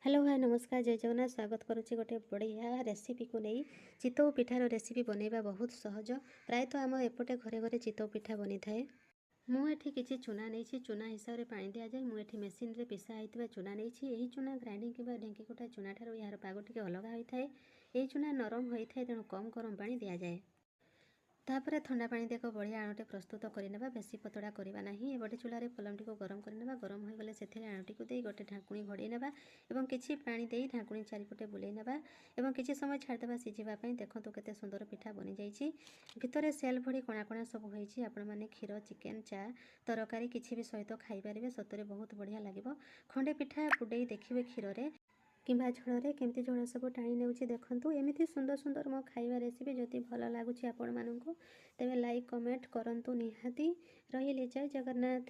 Hello, ହାଏ, ନମସ୍କାର, ଜୟ ଜଗନ୍ନାଥ। ସ୍ୱାଗତ କରୁଛି ଗୋଟେ ବଢ଼ିଆ ରେସିପିକୁ ନେଇ। ଚିତଉ ପିଠାର ରେସିପି ବନେଇବା ବହୁତ ସହଜ। ପ୍ରାୟତଃ ଆମ ଏପଟେ ଘରେ ଘରେ ଚିତଉ ପିଠା ବନିଥାଏ। ମୁଁ ଏଠି କିଛି ଚୁନା ନେଇଛି। ଚୁନା ହିସାବରେ ପାଣି ଦିଆଯାଏ। ମୁଁ ଏଠି ମେସିନରେ ପିସା ହେଇଥିବା ଚୁନା ନେଇଛି। ଏହି ଚୁନା ଗ୍ରାଇଣ୍ଡିଙ୍ଗ କିମ୍ବା ଢେଙ୍କି କୁଟା ଚୁନା ଠାରୁ ଏହାର ପାଗ ଟିକେ ଅଲଗା ହୋଇଥାଏ। ଏହି ଚୁନା ନରମ ହୋଇଥାଏ, ତେଣୁ କମ୍ ଗରମ ପାଣି ଦିଆଯାଏ। ତାପରେ ଥଣ୍ଡା ପାଣି ଦେଇ ଏକ ବଢ଼ିଆ ଆଣଟେ ପ୍ରସ୍ତୁତ କରିନେବା। ବେଶୀ ପତଳା କରିବା ନାହିଁ। ଏପଟେ ଚୁଲାରେ ପଲମଟିକୁ ଗରମ କରିନେବା। ଗରମ ହୋଇଗଲେ ସେଥିରେ ଆଣଟିକୁ ଦେଇ ଗୋଟେ ଢାଙ୍କୁଣୀ ଘୋଡ଼େଇ ନେବା ଏବଂ କିଛି ପାଣି ଦେଇ ଢାଙ୍କୁଣୀ ଚାରିପଟେ ବୁଲେଇ ନେବା ଏବଂ କିଛି ସମୟ ଛାଡ଼ିଦେବା ସିଝିବା ପାଇଁ। ଦେଖନ୍ତୁ, କେତେ ସୁନ୍ଦର ପିଠା ବନିଯାଇଛି। ଭିତରେ ସେଲ୍ ଭଳି କଣା କଣା ସବୁ ହୋଇଛି। ଆପଣମାନେ କ୍ଷୀର, ଚିକେନ୍, ଚା, ତରକାରୀ କିଛି ବି ସହିତ ଖାଇପାରିବେ। ସତରେ ବହୁତ ବଢ଼ିଆ ଲାଗିବ। ଖଣ୍ଡେ ପିଠା ବୁଡ଼େଇ ଦେଖିବେ କ୍ଷୀରରେ କିମ୍ବା ଝୋଳରେ, କେମିତି ଝୋଳ ସବୁ ଟାଣି ନେଉଛି ଦେଖନ୍ତୁ। ଏମିତି ସୁନ୍ଦର ସୁନ୍ଦର ମୋ ଖାଇବା ରେସିପି ଯଦି ଭଲ ଲାଗୁଛି ଆପଣମାନଙ୍କୁ, ତେବେ ଲାଇକ୍, କମେଣ୍ଟ କରନ୍ତୁ ନିହାତି। ରହିଲି, ଜୟ ଜଗନ୍ନାଥ।